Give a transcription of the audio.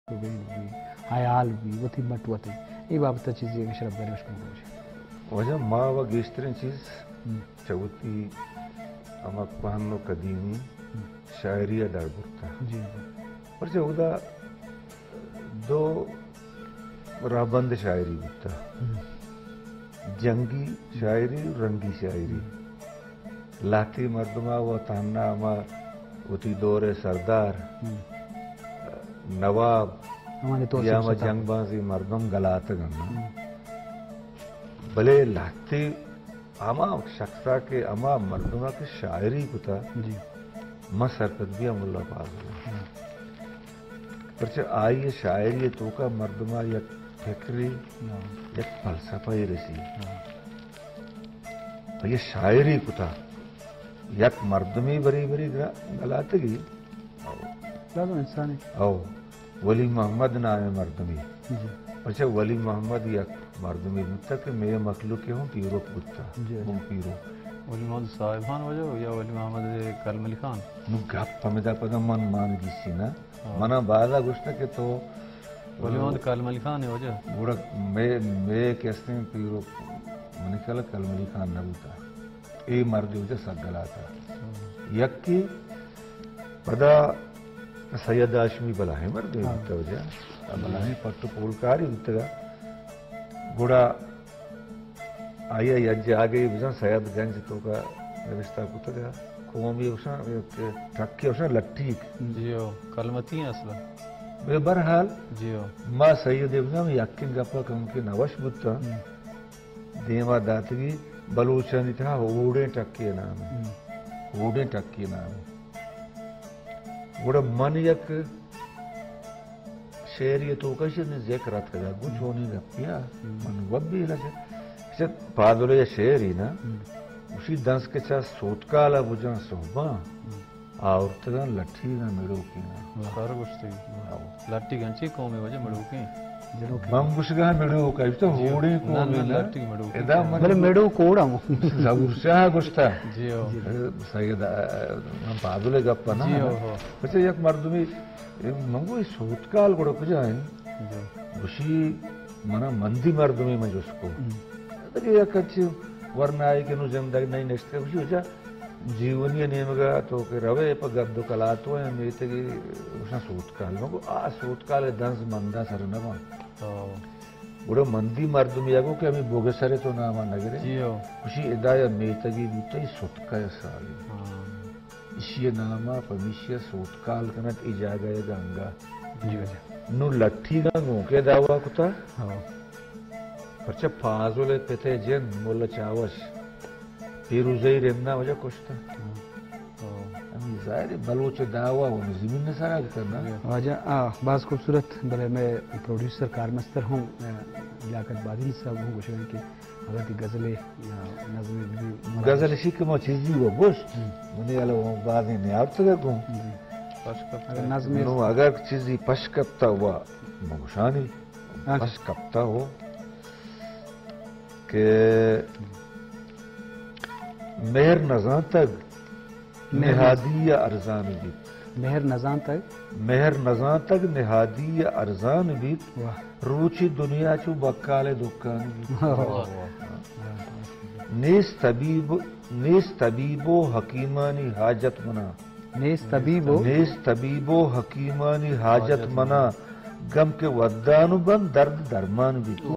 Be, be, حیال بی، وتی مٹ وتی۔ اے بابت ءَ چیزے اگہ شرپ دارے اشکن گوش۔ واجہ ما و گیشتریں چیز ہم۔ چہ وتی ہما پہن و قدیمی ہم۔ شاعری ءَ در برتا۔ جی، جی۔ پرچہ اودا دو راہبند شاعری بوتا۔ ہم۔ جنگی شاعری، رنگی شاعری۔ ہم۔ لہتے مردم ءَ و تہنا ہما وتی دور ءِ سردار، ہم۔ نواب ہمانی تو یا ہما سرستا۔ جنگ بازیں مردم گلاتگ انت۔ ہم۔ بلے لہتے ہما شخص ءَ کہ ہما مردم ءَ کہ شاعری کتا، جی۔ من سرپد بیاں ملا فاضل ءَ۔ ہم۔ پرچہ آئی ءِ شاعری ءِ توکا مردم ءَ یک فکرے، ہاں۔ یک فلسفہ یے رسی۔ ہاں۔ آئی ءَ شاعری کتا، یک مردمے بری بری گرا-، گلاتگی۔ لازم انسانے۔ او، ولی محمد نامیں مردمے۔ جی۔ پرچہ ولی محمد یک مردمے بوتا کہ مئے مخلوق ءِ ہم پیروک بوتا۔ جی، جی۔ ہم پیروک۔ ولی محمد صاحب خان واجہ یا ولی محمد کلملی خان؟ نو گپ ہمدا پدا من مان گیسی نا۔ ہاں۔ منا بازا گوشتہ کہ تو ولی محمد کلملی خان ءِ واجہ۔ گڑا مئے، مئے کہ استیں پیرو منی خیال ءَ کلملی خان نہ بوتا۔ اے مرد واجہ سک گلاتا۔ ہاں۔ یکے پدا سید ہاشمی بلاہیں مردے ہاں۔ بوتا واجہ۔ بلاہیں پٹ و پولکاری بوتگا۔ گڑا آئی ءَ یک جاگہے بزاں سید گنج توکا نبشتہ کتگ ءَ، قومی گوشاں کہ ٹکے گوشاں لٹیک۔ جی ہو، کلمتی ہیں اصلاً۔ بے بہرحال، جی ہو۔ ما سید ءَ بزاں یکیں گپ ءَ کمکے نوش بوتاں۔ ہم۔ دیما داتگی بلوچانی تہا ہوڑیں ٹکے نام ہے۔ ہم۔ ہوڑیں ٹکے نام ہے۔ گڑا من یک شعری ءِ توکا ایشی ذکر اتکگ ءَ، گوں چونیں گپے ءَ، ہم۔ من وت بھی لگے۔ ایشی پادل ءِ شعری نا، ہم۔ ایشی دنس کہ چا سوتکال ءَ بجاں سہباں، ہم۔ آورتگاں لٹیگاں مڑوکیں۔ سر گوشتگی۔ آو۔ لٹیگ انچیں قومے واجہ مڑوکیں۔ من گوشگاں مڑوک، ایشی تو جی۔ ہوڑیں نہ، قومے نہ، نا۔ لٹیگ مڑوکیں۔ ادا من بلے مڑوک ہوڑاں۔ ظہور شاہ گوشتا۔ جی ہو۔ سید، من پادل ءِ گپ ءَ نا۔ جی ہو، ہو۔ پچے یک مردمی اے من گوں اے سوتکال گڑا کجا انت؟ جی۔ گوشی منا مندی مردمے من جست کو۔ ہم۔ دگہ یک اچ ورنائے کہ نو زندگ نہیں نشتگ، گوشی واجہ جیونی نیمگا تو کہ روے پہ گد و کلاتو ہیں میتگی گوشاں سوتکال۔ من گوں آ سوتکال دنز مندا سر نہ باں۔ ہاں۔ گڑا مندی مردمے ءَ گوں کہ ہمے بوگ سر تو نام نگرے۔ جی ہو۔ گوشی ادا یا میتگی بوتئی ستکہ سالی۔ ہاں۔ ایشی ءِ نام ءَ پمیشی ءَ سوتکال کنت اے جاگہ ءِ گنگا۔ جی، جی۔ نوں لٹیگاں گوں کے دعویٰ کتا؟ ہاں۔ پرچہ پازل ءِ پت ءِ جند ملا چاوش پیروزئی رندا واجہ کشتا۔ ہاں۔ ہاں۔ ہمے ظاہر ہے بلوچ دعویٰ و زمین ءِ سرا بکن نا۔ جی۔ واجہ، آ، باز خوبصورت، بلے مئے پروڈیوسر کارمستر ہم، آ، لیاقت بادینی صاحب ہم گوشگ ءَ کہ اگاں تئی غزلے یا نظمے بہ بیت۔ غزل اشی کہ ما چیزی و گوشت، ہم۔ منی حالا و بازیں نیارتگ گوں۔ جی۔ پش کپتہ۔ اگر نظمے نو اگر چیزی پش کپتہ و ما گوشانی ہاں۔ پش کپتہ ہو کہ مہر نزانتگ مہر نہادی ءَ ارزان بیت۔ مہر نزانتگ؟ مہر نزانتگ نہادی ءَ ارزان بیت۔ واہ۔ روچی دنیا چو بکال ءِ دکان بیت۔ واہ، واہ، واہ۔ نیست طبیب، نیست طبیب و حکیمانی حاجت منا۔ نیست طبیب و؟ نیست طبیب و حکیمانی حاجت منا۔ گم کہ ودان و بند درد درمان بیت۔